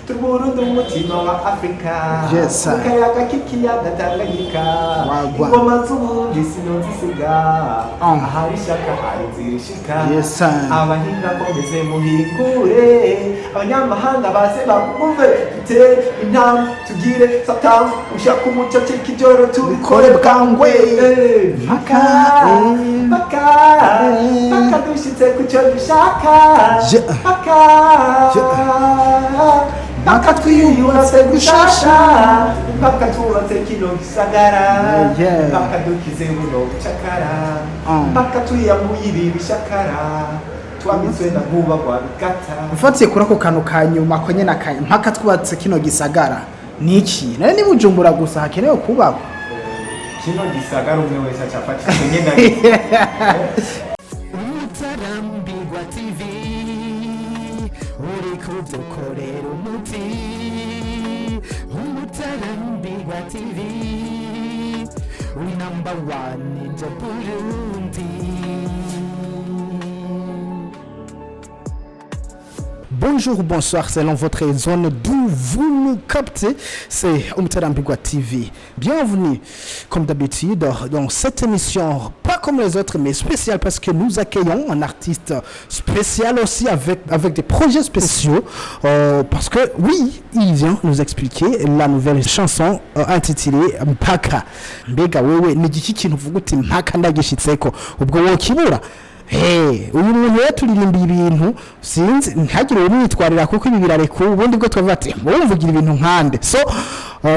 Turi Burundi, umutima wa Afrika. Yes, sir. Mu kayaga k'ikiyaga Tanganyika. Wagwan. Ingoma z'Uburundi sinozisiga. Ahari ishaka hari inzira ishika. Yes, sir. Abahinga komeze muhingure, abanyamahanga baze bakumve. Dutere intambwe, tugire satamu ushaka umuco cika ijoro, tubikore Bikore bwangwe. Eh, Mpaka, eh. mpaka Eh. mpaka dushitse ku cyo dushaka. Mpaka Mpaka twiyubatse gushasha. Mpaka twubatse kino gisagara. Mpaka dukize buno bucakara. Mpaka twiyambuye ibi bishakara twambitswe na nkuba rwa bigata. Mfatiye kuri ako kantu ka nyuma ko nyene aka mpaka twubatse kino gisagara, niki nari ni Bujumbura gusa hakenewe kubakwa? Kino gisagara umwe wese acafata icyo nyene ari. Umutarambirwa TV, uri kudukorera umuti. Umutarambirwa TV, we number one in the Burundi. Bonjour ou bonsoir selon votre zone d'où vous nous captez. C'est Umutarambirwa TV. Bienvenue, comme d'habitude, dans cette émission, pas comme les autres, mais spéciale parce que nous accueillons un artiste spécial aussi avec des projets spéciaux. Parce que oui, il vient nous expliquer la nouvelle chanson intitulée Mpaka. Mbega wewe ni igiki kintu uvuga uti mpaka ndagishitseko ubwo wokibura? Hey, uyu muntu rero turirimba ibintu, sinzi ntihagire uwumwitwarira kuko ibi birareka ubundi bwo twavuga ati wumvugira ibintu nkande. So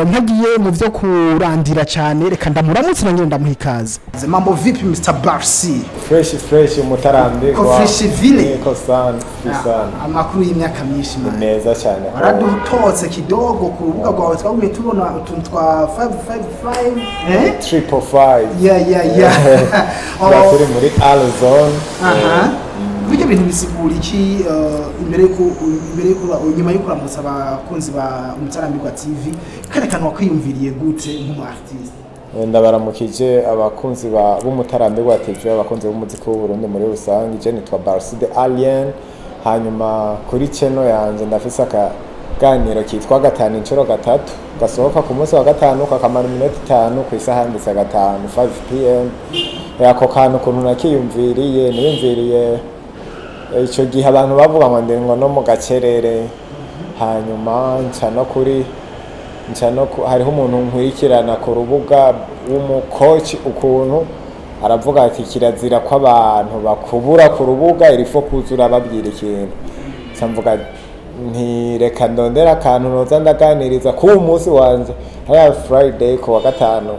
ntagiye mu byo kurandira cyane, reka ndamuramutse nanjye ndamuha ikaze. Mambo vipi, Mr Barsi? Fresh fresh, umutarambirwa. Ko fresh vile. Niko sana, fresh sana. Amakuru y'imyaka myinshi, man. Neza cyane. Waradutotse kidogo ku rubuga rwawe, twagumye tubona utuntu twa 555, eh? 555. Yeah. Tuba turi muri Alzone. Aha, bijya bintu bisigura iki? Imbere yuko nyuma yo kuramutsa abakunzi ba Umutarambirwa TV, kare kantu wakwiyumviriye gute nk'umu artiste? Ndabaramukije abakunzi b'Umutarambirwa TV, abakunzi b'umuziki w'Uburundi muri rusange. Je nitwa Barsi the Alien. Hanyuma kuri channel yanje ndafise akaganiro kitwa Gatanu Inshuro Gatatu, gasohoka ku munsi wa gatanu, kakamara iminota 5 ku isaha yanditse gatanu, 5 p.m. Ako kantu ukuntu nakiyumviriye, niyumviriye icyo gihe abantu bavuga ngo ndi ngo no mu gacerere. Hanyuma nca no kuri nca no ku, hariho umuntu nkurikirana ku rubuga w'umukoci, ukuntu aravuga ati kirazira ko abantu bakubura ku rubuga, irifo kuzura babwira ikintu. Nca mvuga nti reka ndondera akantu noza ndaganiriza k'uwo munsi wanje hariya Friday, ku wa gatanu.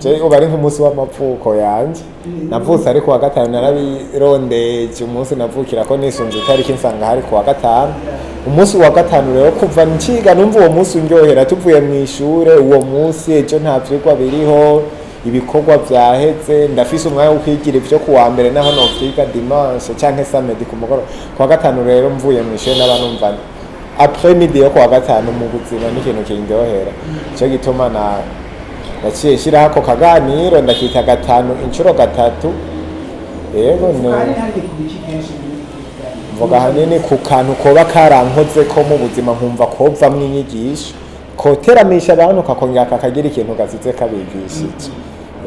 Je uba ari nk'umunsi w'amavuko yanje, navutse ari ku wa gatanu. Narabirondeje umunsi navukira ko nisunze itariki, nsanga hari ku wa gatanu. Umunsi wa gatanu rero, kuva nciga numva uwo munsi unryohera. Tuvuye mu ishure uwo munsi, ejo nta vyigwa biriho, ibikorwa vyaheze, ndafise umwanya wo kwigira ivyo kuwa mbere, naho novyiga dimanche canke samedi ku mugoroba. Ku wa gatanu rero mvuye mu ishure, naba numva après midi yo kuwa gatanu mu buzima n'ikintu kindyohera. Ico gituma na naciye shiraho ako kaganiro, ndakita Gatanu Inshuro Gatatu. Yego, no Hari ku biki kenshi muri iki kiganiro? Mvuga ahanini ku kantu koba karankoze ko mu buzima, nkumva kovamwo inyigisho, koteramisha abantu, kakongera kakagira ikintu gasize kabigishije.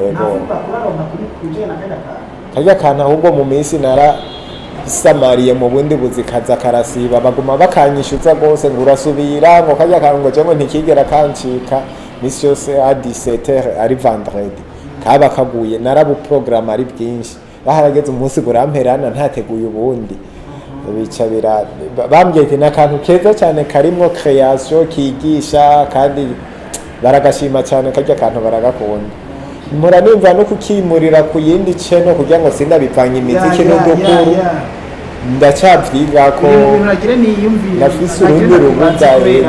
Yego. Nta feedback uraronka kuri kujyana na kariya kantu? Karya kantu ahubwo mu minsi narasamariye mu bundi buzi kaza karasiba, baguma bakanyishuza rwose ngo urasubira ngo karya kantu, ngo je ngo ntikigera kancika. Misi yose a 17h ari vendredi kaba kaguye, narabuprograma ari bwinshi, baharageze umunsi buramperana ntateguye ubundi. Bica bira bambwiye ati ni akantu keza cyane karimwo création, kigisha, kandi baragashima cyane. Karya kantu baragakunda. Mpora nimva no kukimurira ku yindi channel kugira ngo sindabivanye imiziki n'udukuru. Ndacyavyigako. Ibintu nagire niyumvire. Ndafise urundi rubuga,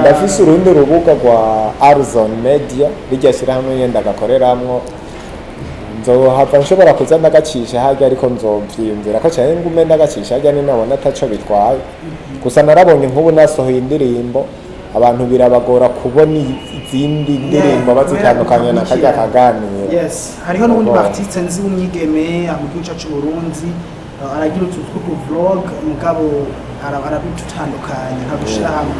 ndafise urundi rubuga rwa Arzon Media, rirya shyirahamwe nyene ndagakoreramwo. Nzohava nshobora kuza ndagacisha harya, ariko nzovyiyumvira ko cyane ngume ndagacisha harya ninabona ataco bitwaye. Gusa narabonye nk'ubu nasohoye indirimbo, abantu birabagora kubona izindi ndirimbo bazitandukanya na karya kaganiro. Yes, hariho n'ubundi Yego. ba artiste nzi w'umwigeme mu gihugu cyacu Burundi, aragira utu tw'utu vlog, mugabo arabitutandukanya ntadushira hamwe.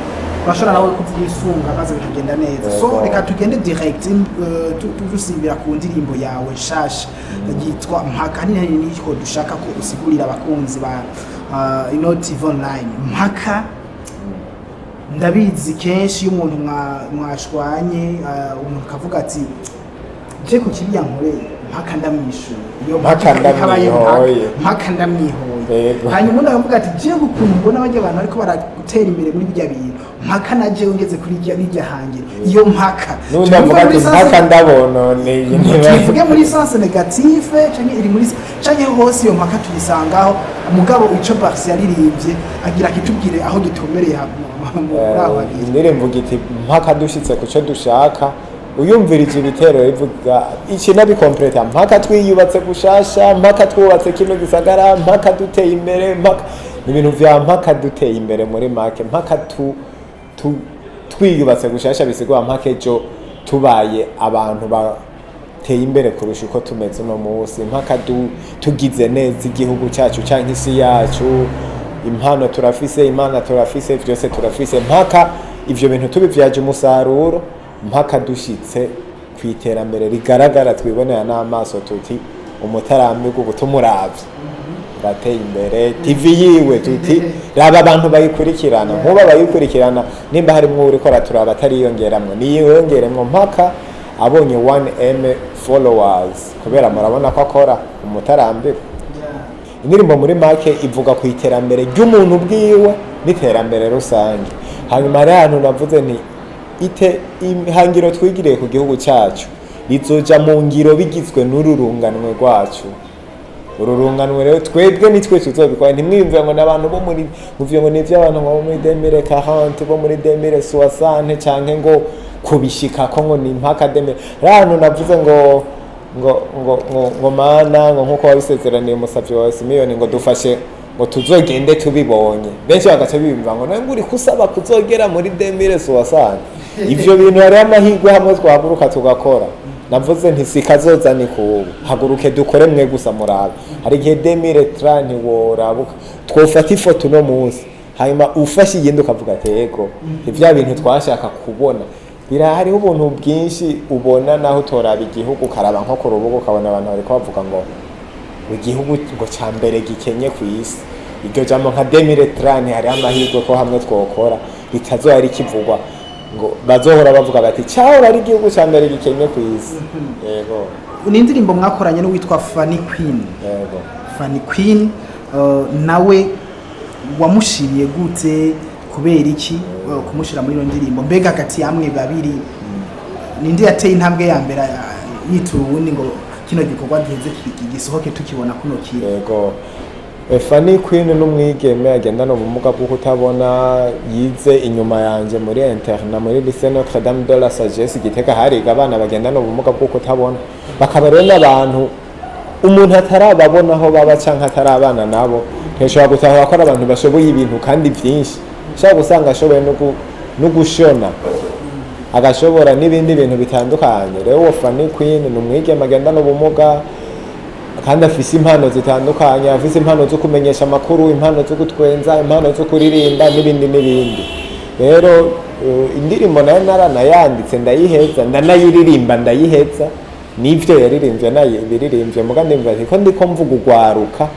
Urashobora nawe kubyisunga maze bikagenda neza. So Yego. reka tugende direct, dusimbira ku ndirimbo yawe nshasha yitwa Mpaka. Hanini niko dushaka ko usigurira abakunzi ba ino TV Online. Mpaka, ndabizi kenshi iyo umuntu mwashwanye, umuntu akavuga ati: "Je ku kibi yankoreye, mpaka ndamwishuye." Iyo Mpaka ikabaye. ndamwihoye. Mpaka ndamwihoye. Yego. Hanyuma undi akavuga ati: "Jewe ukuntu mbona bajya abantu ariko baratera imbere muri bijya bintu, mpaka na jewe ngeze kuri rijya hangiro." Iyo mpaka N'undi avuga ati: "Mpaka ndabononeye." Tuvuge muri sens négatif canke iri muri canke hose, iyo mpaka tuyisangaho. Mugabo ico Barsi yaririmbye agira akitubwire aho gitumbereye muri aho habiri. Indirimbo iti "Mpaka dushitse ku cyo dushaka". Uyumvirije ibitero bivuga iki, nabikompleta: mpaka twiyubatse gushasha, mpaka twubatse kino gisagara, mpaka duteye imbere, mpaka ni ibintu vya mpaka duteye imbere. Muri make, mpaka tu twiyubatse gushasha bisigura mpaka ejo tubaye abantu bateye imbere kurusha uko tumeze uno munsi, mpaka tugize neza igihugu cyacu cyangwa isi yacu. Impano turafise, imana turafise, byose turafise, mpaka ivyo bintu tubivyaje umusaruro, mpaka dushitse ku iterambere rigaragara twibonera n'amaso, tuti umutarambirwa ubu tumuravye urateye imbere. TV yiwe, tuti raba abantu bayikurikirana, nkuba bayikurikirana. Nimba harimwo uriko araturaba atariyongeramwo, niyongeremwo mpaka abonye 1M followers, kubera murabona ko akora umutarambirwa. Indirimbo muri make ivuga ku iterambere ry'umuntu bwiwe n'iterambere rusange. Hanyuma hari ahantu navuze nti ite ihangiro twigiriye ku gihugu cyacu rizoja mu ngiro bigizwe n'uru runganwe rwacu. Uru runganwe rero twebwe nitwe tuzobikora. Ntimwiyumve ngo n'abantu bo muri muvuye ngo ni ivy'abantu ngo bo muri 2040, bo muri 2060, canke ngo kubishikako ngo ni mpaka 2000. Hari ahantu navuze ngo "Mana", ngo "nkuko wabisezeraniye umusavyi wawe Simiyoni", ngo "dufashe", ngo "tuzogende tubibonye". Benshi bagaca biyumva ngo none uri kusaba kuzogera muri 2060. Ivyo bintu hariho amahirwe hamwe twahaguruka tugakora. Navuze nti sikazoza ni kubu, haguruke dukore mwe gusa murabe. Hari igihe 2030 worabuka, twofata ifoto uno munsi, hanyuma ufashe iyindi ukavuga ati: "Yego, vya bintu twashaka kubona bira." Hariho ubuntu bwinshi ubona naho utoraba igihugu, ukaraba nko ku rubuga, ukabona abantu bariko bavuga ngo igihugu ngo ca mbere gikenye ku isi. Iryo jambo nka 2030 hariho amahirwe ko hamwe twokora ritazoba rikivugwa, ngo bazohora bavuga bati cyahora ari igihugu ca mbere gikenye ku isi. Yego. Ni indirimbo mwakoranye n'uwitwa Fanny Queen. Yego. Fanny Queen, nawe wamushimiye gute? Kubera iki kumushira muri ino ndirimbo? Mbega hagati yamwe babiri ninde yateye intambwe ya mbere, yitura uwundi ngo kino gikorwa giheze gisohoke tukibona kuno kiri? Yego. Fanny Queen n'umwigeme agendana ubumuga bwo kutabona, yize inyuma yanje muri internat muri Lycée Notre Dame de la Sagesse Gitega. Hariga abana bagendana ubumuga bwo kutabona, bakaba rero n'abantu umuntu atarababona aho baba canke atarabana nabo ntishobora gutahura ko ari abantu bashoboye ibintu kandi byinshi. Ushobora gusanga ashoboye no gushona, agashobora n'ibindi bintu bitandukanye. Rero uwo Fanny Queen ni umwigeme agendana ubumuga kandi afise impano zitandukanye: afise impano zo kumenyesha amakuru, impano zo gutwenza, impano zo kuririmba n'ibindi n'ibindi. Rero indirimbo nayo naranayanditse ndayiheza, ndanayiririmba ndayiheza, n'ivyo yaririmbye nayo biririmbye. Muga ndimva ati ko ndiko mvuga ugwaruka,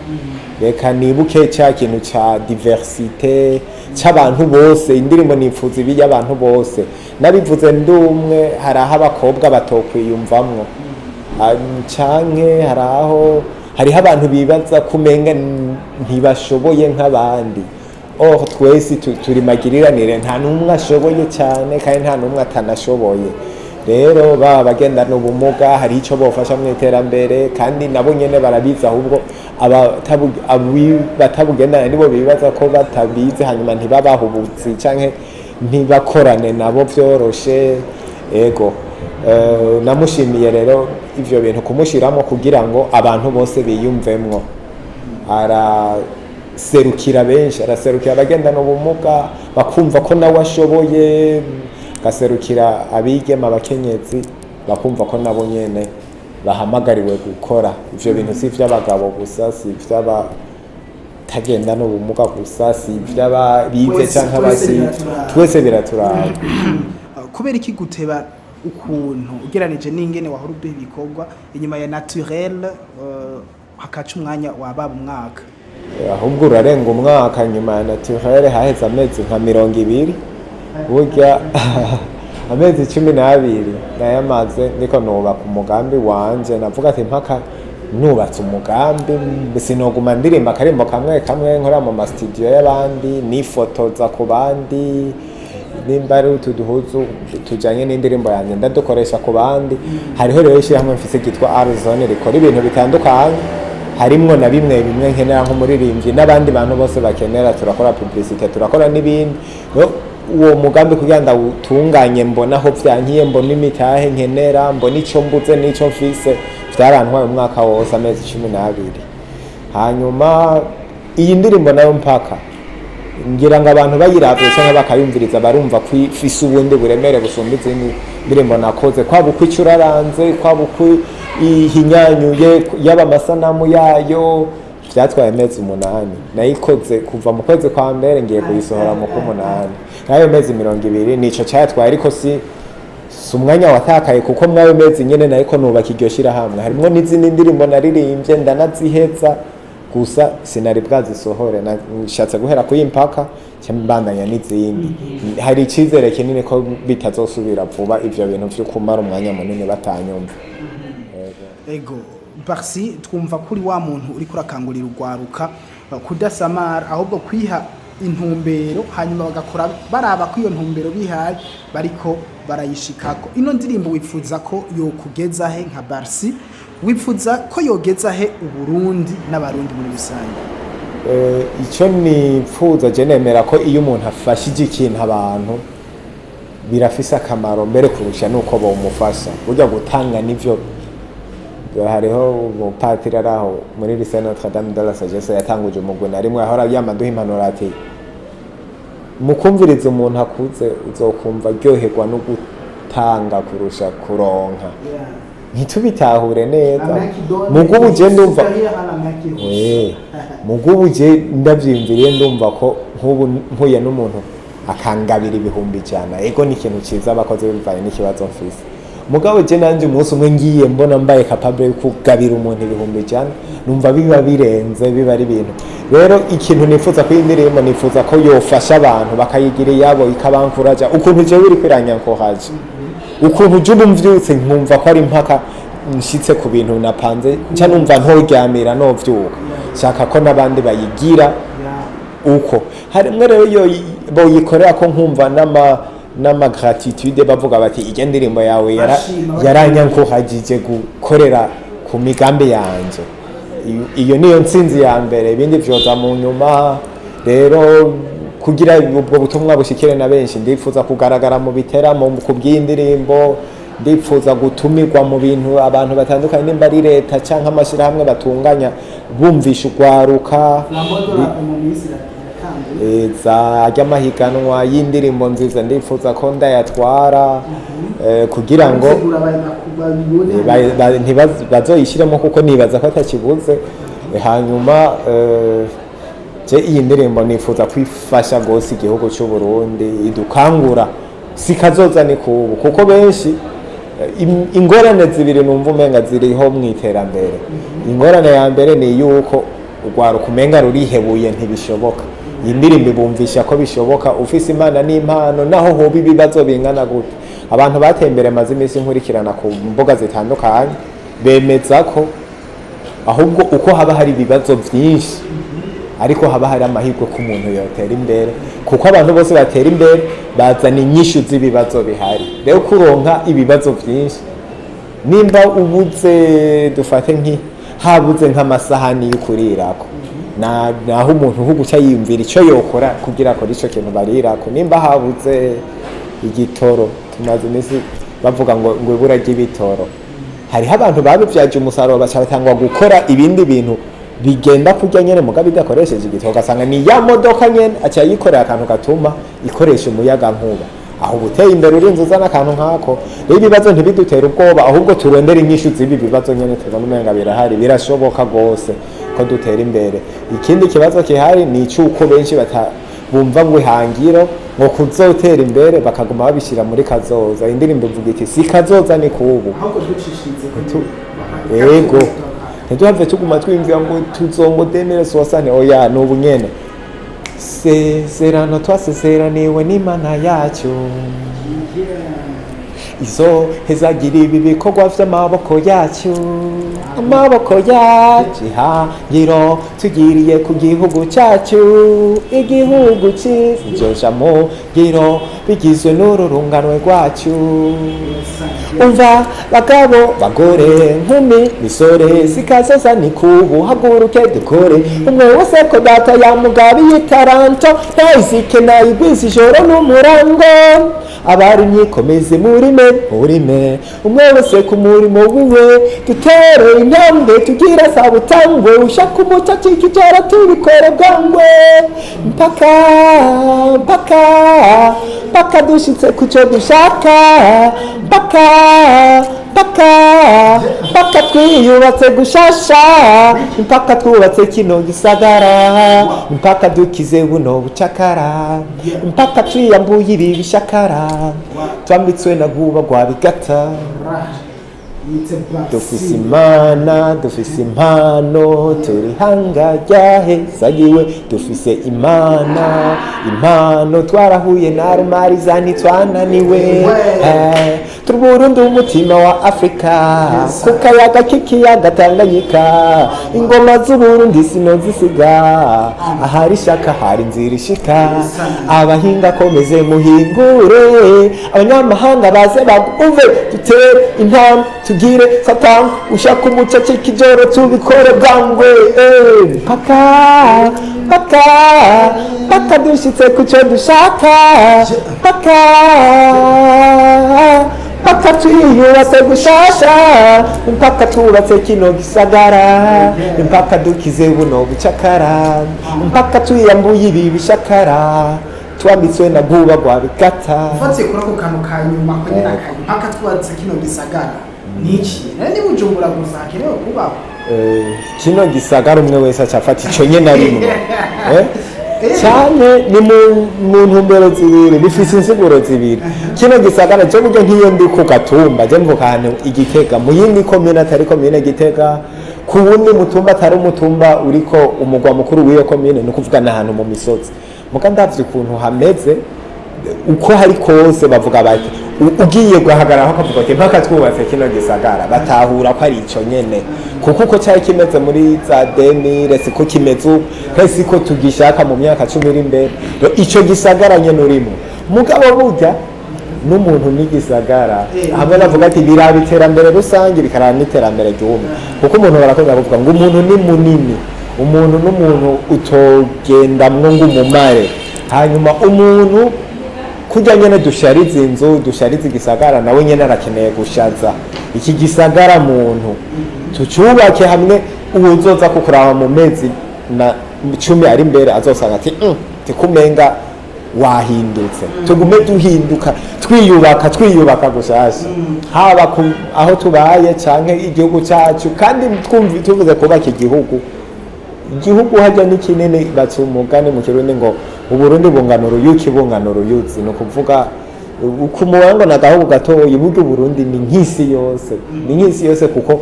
reka nibuke cya kintu ca diversité c'abantu bose. Indirimbo nifuza ibi y'abantu bose. Nabivuze ndumwe, hari aho abakobwa batokwiyumvamwo, canke hari aho hariho abantu bibaza kumenga ntibashoboye nk'abandi. Or twese turi magiriranire, nta n'umwe ashoboye cyane kandi nta n'umwe atanashoboye. Rero baba bagendana ubumuga hari icyo bofasha mu iterambere, kandi nabo nyene barabizi. Ahubwo batabugendana nibo bibaza ko batabizi, hanyuma ntibabahe ubuzi canke ntibakorane nabo vyoroshe. Ego. Namushimiye rero ivyo bintu kumushiramo kugira ngo abantu bose biyumvemwo. Araserukira benshi, araserukira abagendana ubumuga bakumva ko nawe ashoboye, agaserukira abigema, abakenyezi bakumva ko nabo nyene bahamagariwe gukora. Ivyo bintu si ivy'abagabo gusa, si ivy'aba Abatagenda n'ubumuga gusa, si ivy'ababize Twese- canke twese abasi biraturaba. Twese biraturaba. Kubera iki guteba ukuntu ugereranije n'ingene wahora uduha ibikorwa inyuma ya naturel, hakaca umwanya wababa umwaka? Ahubwo urarenga umwaka. Nyuma ya naturel haheze amezi nka 20. Burya amezi 12 nayamaze ndiko nubaka umugambi wanje. Navuga ati mpaka nubatse umugambi, sinoguma ndirimba akarimbo kamwe kamwe, nkora mu masitudiyo y'abandi, nifotoza ku bandi, nimba ari utu duhuzu tujanye n'indirimbo yanjye ndadukoresha ku bandi. Hariho rero ishyirahamwe mfise ryitwa Arizone, rikora ibintu bitandukanye, harimwo na bimwe bimwe nkenera nk'umuririmbyi n'abandi bantu bose bakenera. Turakora publicité, turakora n'ibindi. Rero uwo mugambi kugira ndawutunganye, mbona aho vyankiye, mbona imitahe nkenera, mbona ico mbuze n'ico mfise, vyarantwaye umwaka wose, amezi 12. Hanyuma iyi ndirimbo nayo mpaka ngira ngo abantu bayiravye canke bakayumviriza barumva ko ifise ubundi buremere busumba izindi ndirimbo nakoze, kwaba uko icuraranze, kwaba uko ihinyanyuye, yaba amasanamu yayo. Vyatwaye amezi 8. Nayikoze kuva mu kwezi kwa mbere, ngiye kuyisohora mu k'umunani. Nayo mezi 20 nico cyatwaye, ariko si umwanya watakaye, kuko mwayo mezi nyene nariko nubaka iryo shirahamwe. Harimwo n'izindi ndirimbo naririmbye ndanaziheza, gusa sinari bwazisohore. Nashatse guhera kuyi mpaka nca mbandanya n'izindi. Hari icizere kinini ko bitazosubira vuba ivyo bintu vyo kumara umwanya munini batanyumva. Ego Barsi, twumva kuri wa muntu uriko urakangurira urwaruka kudasamara, ahubwo kwiha intumbero, hanyuma bagakora baraba ko iyo ntumbero bihaye bariko barayishikako. Ino ndirimbo wifuza ko yokugeza he nka Barsi? Wifuza ko yogeza he Uburundi n'Abarundi muri rusange? Icyo nipfuza, je nemera ko iyo umuntu afashije ikintu abantu birafise akamaro mbere kurusha nuko bomufasha. Burya gutanga nivyo. Hariho umupatiri ari aho muri lycée Notre Dame de la Sagesse yatanguje umugwi na rimwe, ahora yama aduha impanuro ati mukumviriza umuntu akuze, uzokumva aryoherwa no gutanga kurusha kuronka. Ntitubitahure neza. Mugubu je ndumva mugubu je ndavyiyumviriye, ndumva ko nk'ubu mpuye n'umuntu akangabira 100,000, ego ni ikintu ciza abakozi bivanye n'ikibazo mfise. Mugabo je nanje umunsi umwe ngiye mbona mbaye capable yo kugabira umuntu 100,000, numva biba birenze, biba ari ibintu. Rero ikintu nifuza ko iyi ndirimbo, nifuza ko yofasha abantu bakayigira iyabo, ikabankuraja ukuntu jewe iriko iranyankoraje, ukuntu je ubu mvyutse nkumva ko ari mpaka nshitse ku bintu napanze, nca numva ntoryamira novyuka. Shaka ko n'abandi bayigira uko. Harimwo rero iyo boyikorera ko nkumva n'ama gratitude, bavuga bati irya ndirimbo yawe Bashima, yaranyankuhagije gukorera ku migambi yanje. Iyo niyo ntsinzi ya mbere, ibindi vyoza mu nyuma. Rero kugira ubwo butumwa bushikire na benshi, ndifuza kugaragara mu biteramo ku bw'indirimbo, ndifuza gutumirwa mu bintu abantu batandukanye, nimba ari leta canke amashirahamwe batunganya bumvisha urwaruka za ry'amahiganwa y'indirimbo nziza, ndifuza ko ndayatwara, kugira ngo bazoyishiremo, kuko nibaza ko atakibuze. Hanyuma je iyi ndirimbo nifuza kwifasha gose igihugu cy'u Burundi, idukangura, si kazoza ni kubu, kuko benshi ingorane zibiri numva umenga ziriho mu iterambere. Ingorane ya mbere ni yuko urwaruka umenga rurihebuye, ntibishoboka. Iyi ndirimbo ibumvisha ko bishoboka, ufise Imana n'impano, naho hoba ibibazo bingana gute. Abantu batembere maze iminsi nkurikirana ku mbuga zitandukanye bemeza ko ahubwo uko haba hari ibibazo byinshi, ariko haba hari amahirwe ko umuntu yotera imbere, kuko abantu bose batera imbere bazana inyishu z'ibibazo bihari. Rero kuronka ibibazo byinshi, nimba ubuze, dufate nki habuze nk'amasahani yo kurirako, naho umuntu nko guca yiyumvira icyo yokora kugira akore ico kintu barirako. Nimba habuze igitoro, tumaze iminsi bavuga ngo ibura ry'ibitoro, hariho abantu babivyaje umusaruro, baca batangwa gukora ibindi bintu bigenda kurya nyene mugabo bidakoresheje igitoro. Ugasanga ni ya modoka nyene aca yikorera akantu gatuma ikoresha umuyaga nkuba. Aho ubuteye imbere urinze uzana akantu nk'ako. Rero ibibazo ntibidutera ubwoba, ahubwo turondere inyishu z'ibi bibazo nyene tubona umenga birahari. Birashoboka rwose. ko dutera imbere. Ikindi kibazo kihari ni icy'uko benshi bumva ngo ihangiro ngo kuzotera imbere, bakaguma babishyira muri kazoza. Indirimbo ivuga iti si kazoza, ni kubu. Ahubwo ducishirize. Yego, ntituhave tuguma twiyumvira ngo tuzongo 2060. Oya, ni ubu nyene. Sezerano twasezeraniwe n'Imana yacu, izo hezagira ibi bikorwa vy'amaboko yacu, amaboko yacu. Ihangiro tugiriye ku gihugu cyacu, igihugu cyiza, ijoja mu ngiro bigizwe n'ururunganwe rwacu. Umva bagabo, bagore, nkumi, misore, sikazoza ni kubu, haguruke dukore. Umwe wese ko data yamugabiye itaranto, ntayizike nayigwiza ijoro n'umurango. Abarimyi, komeze murime, murime, umwe wese ku murimo wiwe. Dutere intambwe tugira sabutangwe, ushaka umuco akikijara, tubikore bwangwe. Mpaka, mpaka, mpaka dushitse kuco dushaka, mpaka, mpaka, mpaka twiyubatse gushasha, mpaka twubatse kino gisagara, mpaka dukize buno bucakara, mpaka twiyambuye ibi bishakara twambitswe na guba rwa bigata. Dufise Imana, dufise impano, turi hanga ryahezagiwe. Dufise Imana, impano, twarahuye na rumariza, ntitwananiwe. Turi Burundi, umutima wa Afrika, ku kayaga k'ikiyaga Tanganyika. Ingoma z'Uburundi sinozisiga, ahari ishaka hari inzira ishika. Abahinga, komeze muhingure, abanyamahanga baze bagumve. Dutere intambwe tugire satani, ushaka umuco cikijoro, tubikore bwangwe. Mpaka, mpaka, mpaka dushitse kuco dushaka, mpaka, mpaka twiyubatse gushasha, mpaka twubatse kino gisagara, mpaka dukize buno bucakara, mpaka twiyambuye ibi bishakara twambitswe na guba rwa bigata. Ufatiye kuri ako kantu ka nyuma, ko nyine akanyuma mpaka twubatse kino gisagara, ni iki rero? Ni Bujumbura gusa hakenewe kubaho? Kino gisagara, umwe wese acafata ico nyene arimwo. Cyane ni mu ntumbero zibiri, bifise insiguro zibiri. Kino gisagara cyo buryo nk'iyo ndi ku gatumba, je mvuka ahantu Igitega, mu yindi komine atari komine Gitega, ku wundi mutumba atari umutumba uriko umugwa mukuru w'iyo komine, ni ukuvuga n'ahantu mu misozi. Muga ndavye ukuntu hameze, uko hari kose bavuga bati ugiye guhagarara bakavuga ati mpaka twubatse kino gisagara, batahura ko ari ico nyene, kuko uko cyari kimeze muri za 2000 siko kimeze ubu, kandi siko tugishaka mu myaka 10 iri imbere. Rero ico gisagara nyene urimo, mugabo burya n'umuntu n'igisagara. Hamwe navuga ati biraba iterambere rusange, bikaraba n'iterambere ry'umwe, kuko umuntu barakunda kuvuga ngo umuntu ni munini, umuntu n'umuntu utogendamwo ngo umumare. Hanyuma umuntu kurya nyene dushariza inzu, dushariza igisagara, nawe nyene arakeneye gushaza iki gisagara. Muntu tucubake hamwe uwuzoza kukuraba mu mezi na 10 ari imbere azosanga ati tikumenga wahindutse." Tugume duhinduka, twiyubaka, twiyubaka gushasha, haba aho tubaye canke igihugu cacu. Kandi twumvi tuvuze kubaka igihugu, igihugu hajya ni kinini. Baca umugani mu Kirundi ngo Uburundi bungana uruyuki, bungana uruyuzi. Ni ukuvuga ku mubango na agahugu gatoyi, burya Uburundi ni nk'isi yose, ni nk'isi yose, kuko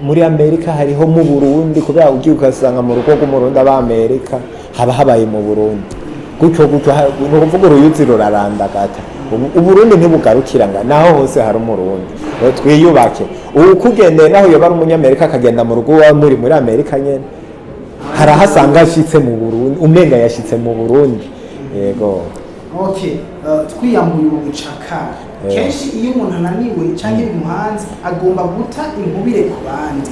muri Amerika hariho mu Burundi, kubera ugiye ugasanga mu rugo rw'Umurundi aba Amerika haba habaye mu Burundi, gutyo gutyo. Ni ukuvuga uruyuzi rurarandagata. Uburundi ntibugarukira nga naho hose hari Umurundi. Rero twiyubake. Ubu kugendeye naho yoba ari Umunyamerika akagenda mu rugo iwawe muri Amerika nyene, harahasanga ashitse mu Burundi, umenga yashitse mu Burundi. Yego. Okay, twiyambuye ubu bucakara. Kenshi iyo umuntu ananiwe cyangwa bimuhanze, agomba guta inkubire ku bandi.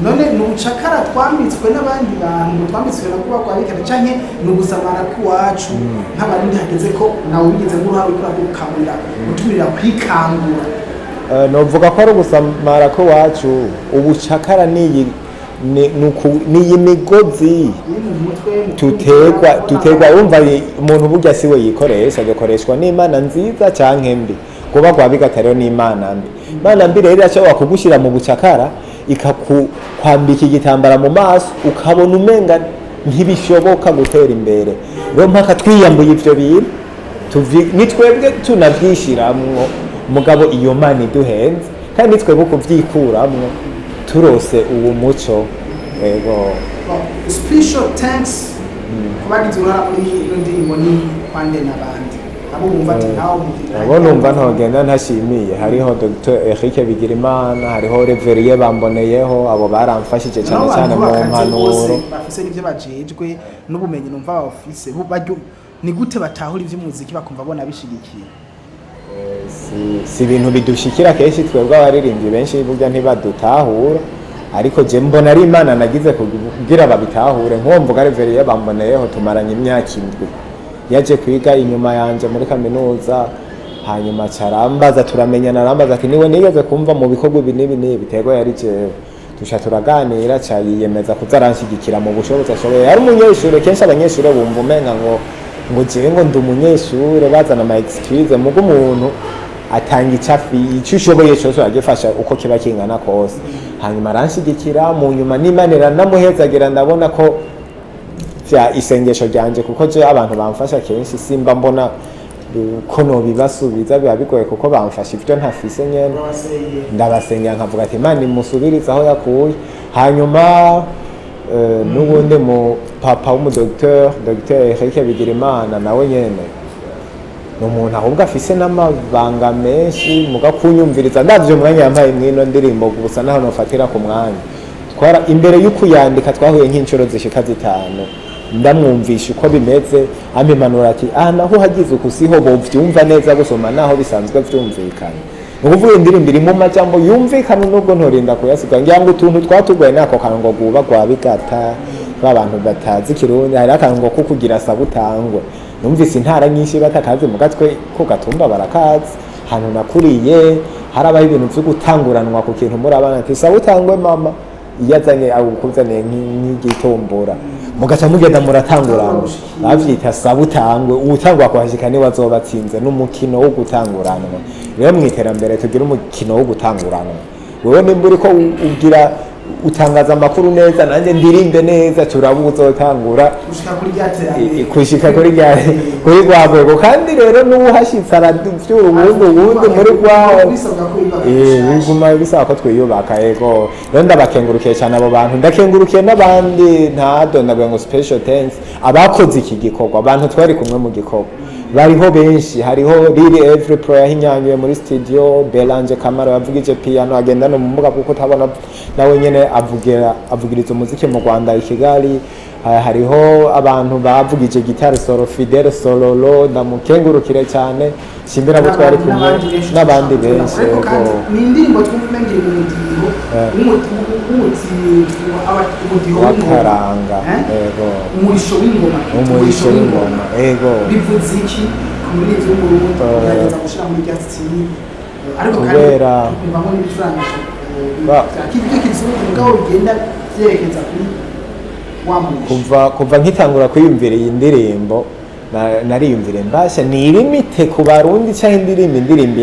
None ni ubucakara twambitswe n'abandi bantu, ngo twambitswe na kuba kwa bikana, canke ni ugusamara kw'iwacu nk'Abarundi, hageze ko nawe wigeze nk'uruhare uriko uragukangurira, gutumirira kwikangura? Novuga ko ari ugusamara ko wacu. Ubucakara niyi niyi migozi iri mu mutwe mu tutegwa kwiyumvira, tutegwa. Wumva umuntu burya siwe yikoresha, agakoreshwa n'Imana nziza canke mbi. Kuba kwa bigata rero n'Imana mbi. Imana mbi rero irashobora kugushyira mu bucakara. Ikakwambika igitambara mu maso, ukabona umenga ntibishoboka gutera imbere. Rero mpaka twiyambuye ivyo bintu, ni twebwe tunavyishiramwo, mugabo iyo Mana iduhenze, kandi ni twebwe kuvyikuramwo turose uwo muco. Yego. Bon, special thanks ku bagize uruhara muri ino ndirimbo ni kwande n'abandi abo bumva ati nawe? Abo numva ntogenda ntashimiye, hariho Dr Eric Bigirimana, hariho Reveriye Bamboneyeho, abo baramfashije cyane cyane mu mpanuro. Bafise n'ivyo bajejwe n'ubumenyi numva bafise. Ni gute batahura ivy'umuziki bakumva bona bishigikiye? Si ibintu bidushikira kenshi twebwe abaririmbyi, benshi burya ntibadutahura, ariko je mbona ari Imana nagize kugira babitahure. Nk'uwo mvuga Reveriye Bamboneyeho, tumaranye imyaka 7, yaje kwiga inyuma yanje muri kaminuza, hanyuma carambaza, turamenyana, arambaza ati: "Niwe nigeze kumva mu bikorwa ibi n'ibi n'ibi?" Biterwa yari jewe. Tuca turaganira, ca yiyemeza kuza aranshyigikira mu bushobozi ashoboye. Yari umunyeshure. Kenshi abanyeshure bumva umenga ngo jewe ngo ndi umunyeshure, bazana ama excuse, mugo umuntu atanga icyo icyo ushoboye cyose uragifasha uko kiba kingana kose. Hanyuma aranshyigikira, mu nyuma n'Imana iranamuhezagira, ndabona ko vya isengesho ryanje, kuko je abantu bamfasha kenshi simba mbona ko nobibasubiza, biba bigoye kuko bamfasha ivyo ntafise nyene. Ndabasengera nkavuga ati: "Imana imusubirize aho yakuye." Hanyuma n'ubundi mu papa w'umudocteur, Dr Eric Bigirimana, nawe nyene ni umuntu ahubwo afise n'amabanga menshi, muga kunyumviriza ndavye umwanya yampaye mw'ino ndirimbo gusa, naho nofatira ku mwanya twara imbere y'ukuyandika, twahuye nk'inshuro zishika 5, ndamwumvisha uko bimeze, ampimanura ati: "Ah, naho hagize uku siho bovyumva neza gusoma, naho bisanzwe vyumvikana." Ni ukuvuga indirimbo iri mu majambo yumvikana, nubwo ntorinda kuyasiga. Ngira ngo utuntu twatugoye nako kantu ngo guba gwa bigata ba bantu batazi Ikirundi, hari akantu ngo kukugira sabutangwe. Numvise intara nyinshi batakazi, mu gatwe ko gatumba barakazi. Hantu nakuriye harabaho ibintu vyo gutanguranwa ku kintu muri abana, ati: "Sabutangwe mama," iyo azanye akuzaniye nk'igitumbura, mugaca mugenda muratanguranwa, bavyita sabutangwe. Uwutangwa kuhashika niwe azoba atsinze. N'umukino wo gutanguranwa. Rero mu iterambere tugira umukino wo gutanguranwa. Wewe nimba uriko ugira utangaza amakuru neza, nanjye ndirimbe neza, turaba uzotangura gushika kuri rya terambere. Kushika kuri rya kuri rwa rwego. Kandi rero n'uwuhashitse aravyura uwundi muri rwa Bisabwa ko yubaka Biguma bisaba ko twiyubaka. Ego, rero ndabakengurukiye cyane abo bantu, ndakengurukiye n'abandi ntadondaguye ngo special thanks abakoze iki gikorwa. Abantu twari kumwe mu gikorwa bariho benshi, hariho Lili Every Pro yahinyanyuye muri studio, Belange Kamaro yavugije piano, agendana ubumuga kuko utabona, nawe nyene avugira avugiriza umuziki mu Rwanda i Kigali. Hariho abantu bavugije gitari solo, Fidel Sololo, ndamukengurukire cyane, shimbira abo twari kumwe n'abandi benshi. Ariko kandi Ego. Ni indirimbo twumva umenga iri mu mudiho umudiho w'ingoma. W'akaranga. Eh? Ego. Umurisho w'ingoma. Umurisho w'ingoma, ego. Bivuze iki ku muririmbyi w'Umurundi kugerageza gushira muri rya style, ariko kandi tukumvamo n'ibicurangisho bya kizungu, mugabo bigenda byerekeza kuri wa murisho? Kuva nkitangura kwiyumvira iyi ndirimbo, nariyumvire mbasha ni irimite ku Barundi cyangwa indirimbo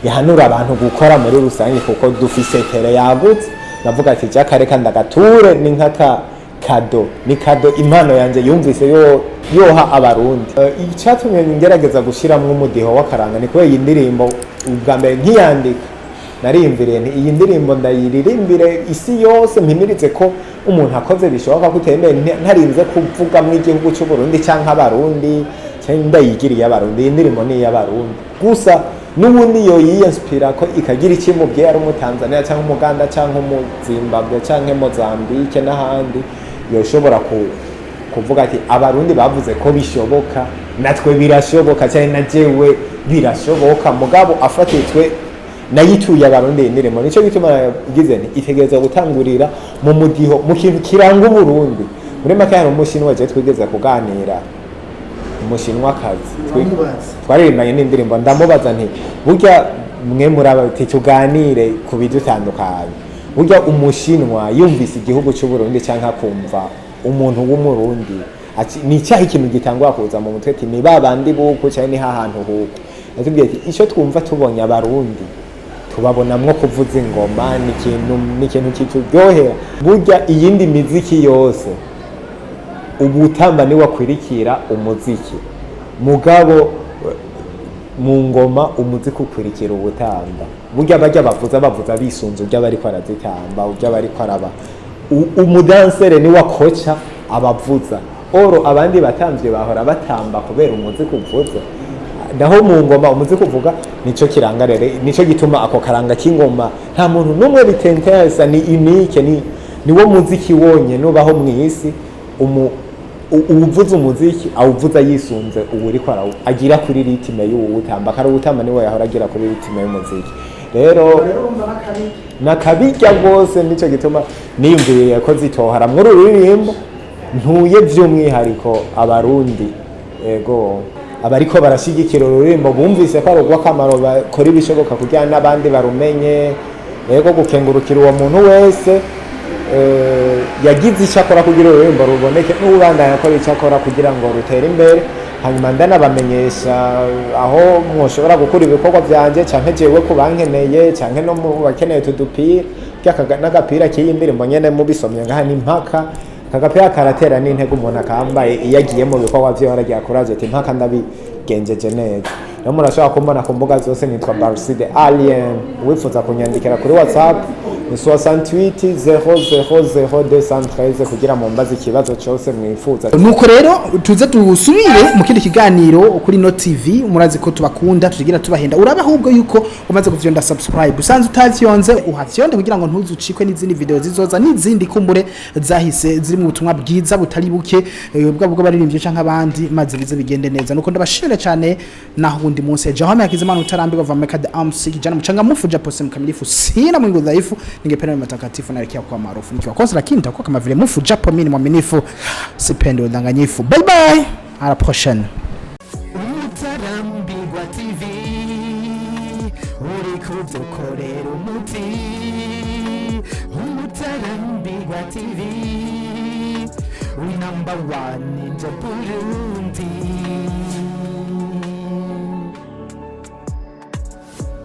ihanura abantu gukora muri rusange, kuko dufise tere yagutse. Ndavuga ati: "Jaka reka ndagature, ni nk'aka cadeau, ni cadeau, impano yanjye yumvise yo yoha Abarundi." Icyatumye ngerageza gushiramwo umudiho w'akaranga ni kubera iyi ndirimbo ubwa mbere nkiyandika nariyumviriye nti: "Iyi ndirimbo ndayiririmbire isi yose, mpimirize ko umuntu akoze bishoboka ko utemeye, ntarinze kuvuga mu igihugu cy'u Burundi canke Abarundi, canke ndayigiriye Abarundi. Iyi ndirimbo ni iy'Abarundi gusa, n'ubundi yo yiyinspira ko ikagira ikimubwiye, ari Umutanzania cyangwa Umuganda cyangwa Umuzimbabwe cyangwa Mozambique n'ahandi, yoshobora kuvuga ati: 'Abarundi bavuze ko bishoboka, natwe birashoboka, cyane na jewe birashoboka.'" Mugabo afatitwe nayituye Abarundi iyi ndirimbo, nicyo gituma nagize nti itegereza gutangurira mu mudiho, mu kintu kiranga Uburundi. Muri make, hari Umushinwa je twigeze kuganira, Umushinwakazi. Uramubaza. Twaririmbanye n'indirimbo, ndamubaza nti: "Burya mwe muraba ati tuganire ku bidutandukanye, burya Umushinwa yumvise igihugu cy'u Burundi cyangwa akumva umuntu w'Umurundi, ati ni icyaha ikintu gitangwa kuza mu mutwe?" Ati: "Ni ba bandi buku cyangwa ni hahantu huku." Yatubwiye ati: "Icyo twumva tubonye Abarundi Tubabonamwo kuvuza ingoma, ni ikintu kituryohera. Burya iyindi miziki yose ubutamba ni wakwirikira umuziki, mugabo mu ngoma umuziki ukwirikira ubutamba. Burya bajya bavuza bisunze urya bariko arazitamba, urya bariko araba umudansere ni wakoca abavuza oro. Abandi batamvye bahora batamba kubera umuziki uvuze, naho mu ngoma umuziki uvuga. Nico kiranga rero, nico gituma ako karanga k'ingoma nta muntu n'umwe bitenteresa, ni unique, ni niwo muziki wonyene ubaho mw'isi uwuvuza umuziki awuvuza yisunze uwuriko agira kuri rythme y'uwutamba. Kari uwutamba niwe yahora agira kuri rythme y'umuziki rero. Rero urumva n'akabi. Nakabirya rwose. Nico gituma niyumviriye ko zitohara muri uru ruririmbo ntuye by'umwihariko Abarundi. Ego, abariko barashyigikira ururirimbo bumvise ko ari urw'akamaro, bakora ibishoboka kugira n'abandi barumenye. Ego, gukengurukira uwo muntu wese yagize icyo akora kugira ururirimbo ruboneke, n'ubandanya akora icyo akora kugira ngo rutere imbere. Hanyuma ndanabamenyesha aho mwoshobora gukura ibikorwa byanje, canke jewe ku bankeneye, canke no mu bakeneye tudupira n'agapira k'iyi ndirimbo nyene. Mubisomye ngaha ni impaka. Aka gapira karatera n'intego umuntu akambaye iyo agiye mu bikorwa vyiwe, aragira courage, ati impaka ndabigenjeje neza. Rero murashobora kumbona ku mbuga zose, nitwa Barsi the Alien. Uwifuza kunyandikira kuri WhatsApp ni 68 000 213 kugira mumbaze ikibazo cyose mwifuza. Nuko rero tuze dusubire mu kindi kiganiro kuri No TV. Murazi ko tubakunda, tugira tubahenda. Uraba ahubwo yuko umaze kuvyonda subscribe. Usanze utavyonze, uhavyonde kugira ngo ntuzucikwe n'izindi video zizoza n'izindi kumbure zahise ziri mu butumwa bwiza butari buke, bwa bwo baririmbye canke abandi, maze bize bigende neza. Nuko ndabashimire cyane, naho undi munsi. Jahame Hakizimana utarambirwa vameka the amsi kijana mchangamfu japo si mkamilifu, sina mwingi udhaifu, ningependa mtakatifu naelekea kwa maarufu nikiwa kosa, lakini nitakuwa kama vile mufu japo mimi ni mwaminifu, sipendi udanganyifu. Bye bye, à la prochaine. Umutarambirwa TV, uri kudukorera umuti. Umutarambirwa TV, we number one in the Burundi.